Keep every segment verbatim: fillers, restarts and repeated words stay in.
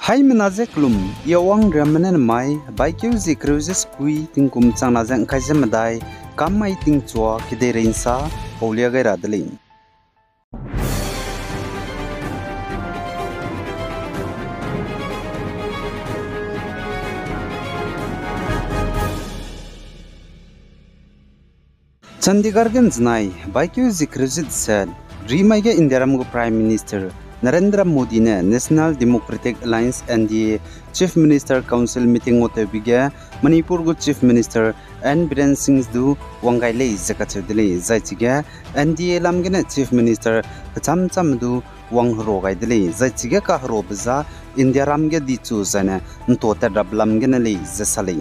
Haimena ze kelum, i Awang Riamme ne nemai, hebaikeu zie kereu ze sekui, tingkum changna ze ngkai ze medai, kam mai tingchua, kedeirei nsa, paulia gai ra de lei. Chandigarh ge nzenai, hebaikeu zie kereu ze deset, rimai ge Indiaram gu Prime Minister Narendra Modi ne National Democratic Alliance, N D A, Chief Minister Council meeting nguatewbe ge Manipur gu Chief Minister N Biren Singh du wang gai lei ze kacheu de lei. Zai chige N D A lam gene Chief Minister kecham cham du wang hero gai de lei. Zai chige kaherobe za Indiaram ge dichu zaine nto tat rabe lam gene lei ze sa lei.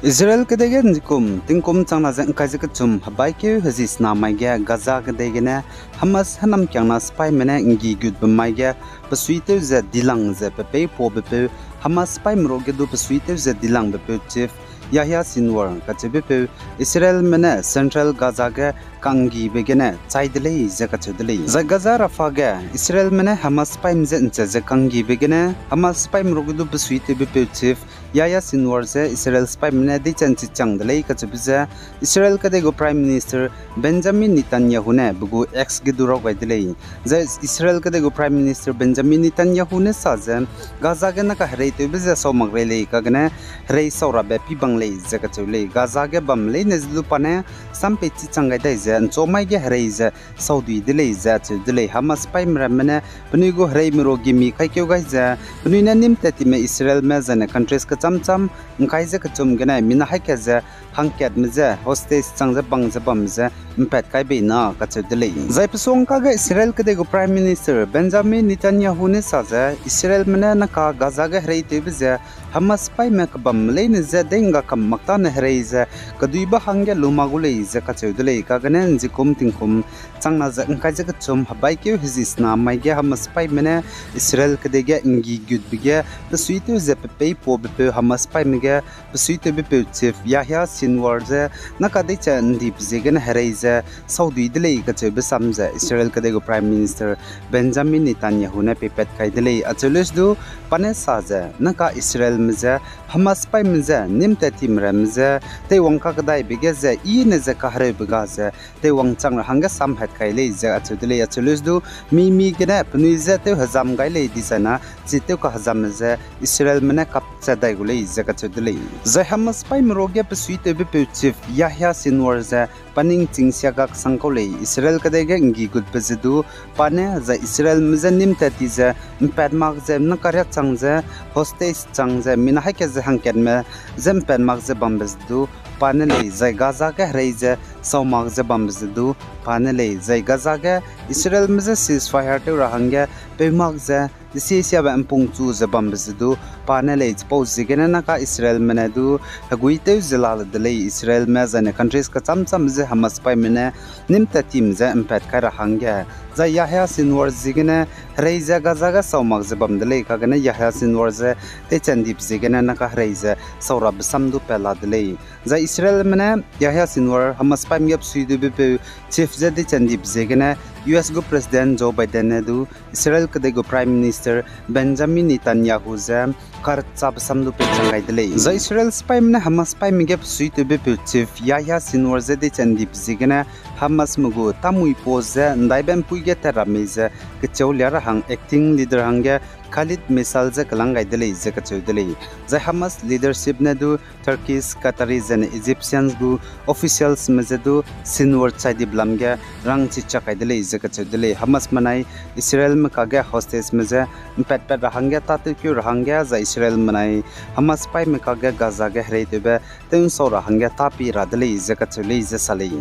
Israel kedei ge nzikum, tingkum changna ze ngkai ze kechum, hebaikeu hezie sena mai ge Gaza kedei gene Hamas hênamkiangna sipaime ne nggi gutbe mai ge pesuitew ze dilang ze pepeipuabepeu, Hamas sipaime ruage du pesuitew ze dilangbepeu Chief Yahya Sinwar kacheubepeu, Israelme ne Central Gaza ge kanggibe gene chai de lei ze kacheu de lei. Zai Gaza Rafah ge Israelme ne Hamas sipaime je nchat ze kanggibe gene Hamas sipaime ruage du pesuitewbepeu Chief Yahya Sinwar je Israel sipaime ne deichat nchichang de lei kacheube ze Israel kedei gu Prime Minister Benjamin Netanyahu ne pe gu X ge du raw gai de lei. Zai Israel kedei gu Prime Minister Benjamin Netanyahu ne sa ze, Gaza ge naka hereitewbe ze sau mak rei lei kagene herei sau rabe pî bang lei ze kacheu lei. Gaza ge bam leine ze du pa ne sam peichi chang gai dai ze nchomai ge herei ze saudui de lei ze acheu de lei. Hamas sipaime ramme ne penui gu hereime ruage mi kaikeu gai ze, penui ne nîm tat time Israelme zaine countries kecham cham ngkai ze kechum gene mina haî kat ze hangkatme je hostage chang ze bang ze bam ze mpat kai bei na kacheu de lei. Zai pesuangka ge Israel kedei gu Prime Minister Benjamin Netanyahu ne sa ze Israelme ne naka Gaza ge hereitewbe ze Hamas sipaime kebam leine je dei ngga kam mak tane herei ze keduibe hangge lu mak gu lei ze kacheu de lei. Kagene nzikum tingkum changna ze ngkai ze kechum hebaikeu hezie sena mai ge Hamas sipaime ne Israel kedei ge nggi gutbe ge pesuitew ze pepeipuabepeu Hamas sipaime ge pesuitewbepeu Chief Yahya Sinwar je naka deichat ndibe ziegene herei ze saudui de lei kacheube sam ze Israel kedei gu Prime Minister Benjamin Netanyahu ne peipat kai de lei. Acheu leuse du pa ne sa ze naka Israelme je Hamas sipaime je nîm tat time ramme je teiwang kakedaibe ge ze i ne ze kahereube ga ze teiwang chang ra hangge samhat kai lei ze acheu de lei. Acheu leuse du mi mi gene penui je tew hezam gai lei dizaina chi tew kahezamme ze Israelme ne kapchat dai gu lei ze kacheu de lei. Zai Hamas sipaime ruage pesuitewbepeu Chief Yahya Sinwar ze pa ning chingsia ga kesang kau lei. Israel kedei ge nggi gutbe ze du pa ne zai Israelme je nîm tat ti ze mpat mak ze naka riak chang ze hostage chang ze mina haî kat ze hangkatme je mpat mak ze bambe ze du pa ne lei, zai Gaza ge herei ze sau mak ze bambe ze du pa ne lei, zai Gaza ge Israelme je ceasefire tew ra hangge peu mak ze desisiabe mpung chu ze bambe ze du pa ne lei. Chipau ziegene naka Israelme ne du heguitew ze la le de lei, Israelme zaine countries kecham cham ze Hamas sipaime ne nîm tat time je mpat kai ra hangge. Zai Yahya Sinwar ziegene herei ze Gaza ge sau mak ze bam de lei, kagene Yahya Sinwar je deichat ndibe ziegene naka herei ze sau rabe sam du pat la de lei. Zai Israelme ne Yahya Sinwar Hamas sipaime ge pesuitewbepeu Chief je deichat ndibe ziegene U S gu President Joe Biden ne du Israel kedei gu Prime Minister Benjamin Netanyahu je karchabe sam du peichang gai de lei. Zai Israel sipaime ne Hamas sipaime ge pesuitewbepeu Chief Yahya Sinwar je deichat ndibe ziegene Hamasme gu tamui pau ze ndaibe mpui ge tat ra mei ze kecheu lia ra hang acting leader hangge Khalid Misal je kelang gai de lei ze kacheu de lei. Zai Hamas leadership ne du Turkish, Qatari zaine Egyptians gu officialsme je du Sinwar chai dibe lam ge rangchi chak kai de lei ze kacheu de lei. Hamasme nai Israelme kage hostageme je mpatpat ra hangge tâtewkeu ra hangge zai Israelme nai Hamas sipaime kage Gaza ge hereitewbe tewnsau ra hangge tâpi ra de lei ze kacheu lei ze sa lei.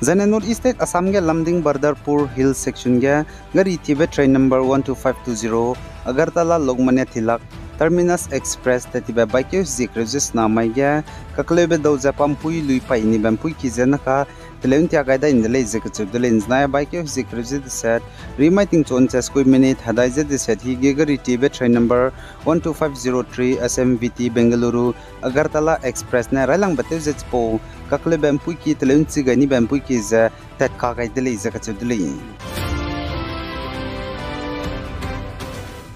Zaine North East State Assam ge Lumding Bhadarpur Hill Section ge gari tibe train number one two five two zero, Agartala Lokmanya Tilak Terminus Express tat tibe baikeu hezie kereu ze sena mai ge kakleube dau ze pampui lui pai nibe mpuiki ze naka teleu ntia gai dai de lei ze kacheu de lei. Nzenai baikeu hezie kereu ze deset, rimai tingchu nche sekui minute hedai ze deset hi ge gari tiebe train number one two five zero three S M V T Bengaluru Agartala Express ne railangbe tew ze chipau kakleube mpuiki teleu nchi gai nibe mpuiki ze tatka gai de lei ze kacheu de lei.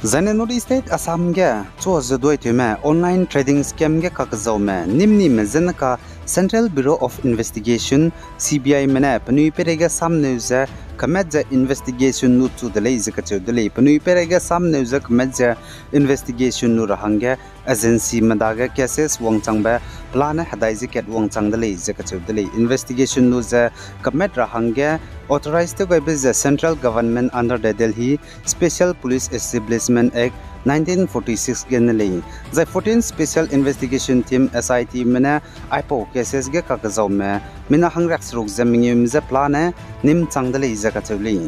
Zaine North East State Assam ge chu ze duaitewme online trading scam ge kakezaume nimnime zene ka Central Bureau of Investigation, C B I me ne penui peireige samneu ze kemet ze investigation lu chu de lei ze kacheu de lei. Penui peireige samneu ze kemet ze investigation lu ra hangge agencyme dage cases wangchangbe pelane hedai ze kat wangchang de lei ze kacheu de lei. Investigation lu ze kemet ra hangge authorize tew gaibe ze Central Government under the Delhi Special Police Establishment Act nineteen forty-six gene lei. Zai fourteen Special Investigation Team, S I T me ne aipau cases ge kakezaume mina hangriak seruk ze mengeume je pelane nîm chang de lei ze kacheu lei.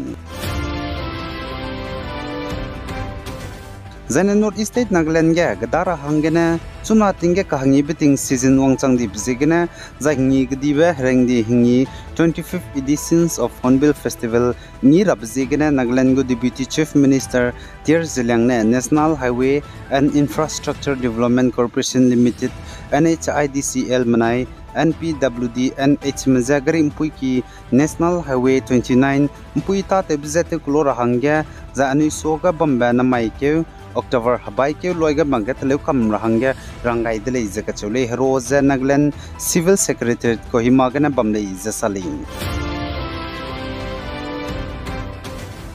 Zaine North East State Nagaland ge geda ra hanggene chuna ting ge kahangibe ting season wangchang dibe ziegene, zai hengi kedibe herengdi hengi twenty-fifth editions of Hornbill Festival ngi rabe ziegene Nagaland gu Deputy Chief Minister T R Zeliang ne National Highway and Infrastructure Development Corporation Limited, N H I D C L menai N P W D N H me je gari mpuiki National Highway twenty-nine mpui tâtewbe je tew kelo ra hangge, zai anui suage bambe namai keu October hebai keu loige bangge teleu kam ra hangge ranggai de lei ze kacheu lei. Hero ze Nagaland Civil Secretariat Kohima gene bam lei ze sa lei.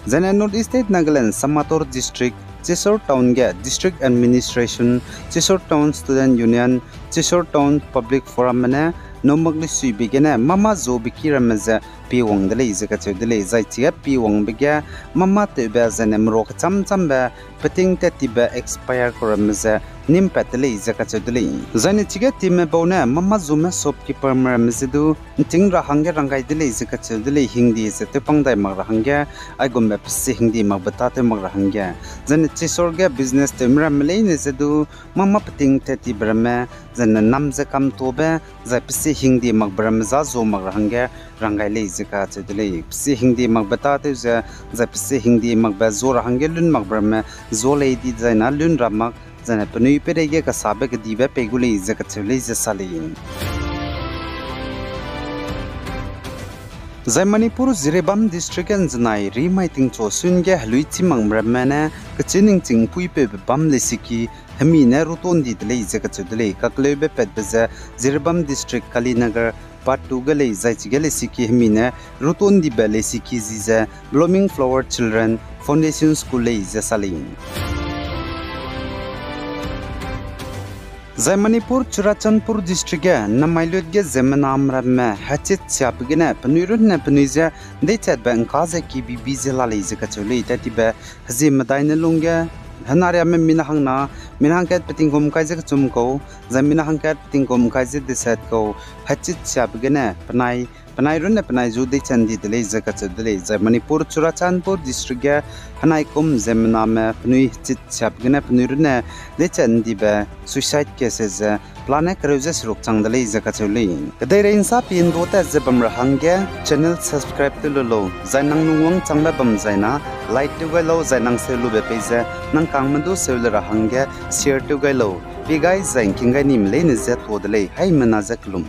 Zaine North East State Nagaland Samator District, Chisor Town ge District Administration, Chisor Town Student Union, Chisor Town Public Forum me ne numak lesuibe gene mâ-mâ zube ki ramme ze piwang de lei ze kacheu de lei. Zai chige piwangbe ge mâ-mâ tewbe zaine merua kechâm-châmbe peting tat tibe expire kau ramme ze nîm pat de lei ze kacheu de lei. Zaine chige time bau ne mâ-mâ zume shopkeeperme ramme ze du nting ra hangge ranggai de lei ze kacheu de lei. Hingdi ze tewpang dai mak ra hangge, aigumbe pesi hingdi makbe tâtew mak ra hangge. Zaine Chisor ge business tewme ramme leine ze du mâ-mâ peting tat tibe ramme, zaine nam ze kamtobe, zai pesi hingdi makbe ramme za zu mak ra hangge ranggai lei ze kacheu de lei. Pesi hingdi makbe tâtew ze, zai pesi hingdi makbe zu ra hangge lun makbe ramme zu lei di zaina lun ra mak, zaine penui peireige kasabe kedibe pei gu lei ze kacheu lei ze sa lei. Zai Manipur Jiribam District ge nzenai rimai tingchu sun ge helui chî makme ramme ne kechî ningching puipeube bam leisiki hemi ne ruton di de lei ze kacheu de lei. Kakleube patbe ze Jiribam District Kalinagar Part two ge lei, zai chige leisiki hemi ne ruton dibe leisiki zi ze Blooming Flower Children Foundation School lei ze sa lei. Zai Manipur Churachandpur District ge namai lut ge ziemmename ramme hechit siabe gene penui runne penui je deichatbe ngka ze kibibi ze la lei ze kacheu lei. Tat tibe hezie medai ne lungge henariame mina hangna, mina hangkat peting kum kai ze kechum kau, zai mina hangkat peting kum kai ze deset kau, hechit siabe gene penai, penai runne penai zu deichat ndi de lei ze kacheu de lei. Zai Manipur Churachandpur District ge henai kum ziemmename penui hechit siabe gene penui runne deichat ndibe suicide case ze pelane kereu ze seruk chang de lei ze kacheu lei. Kedeirei nsa pindua tat ze bam ra hangge channel subscribe tew lu lau, zai nang lungwang changbe bam zaina like tew gai lau, zai nang seu lube pei ze nang kangme du seu le ra hangge share tew gai lau. Pi gai zai ngking gai nime leine ze tuâ de lei, haimena ze kelum.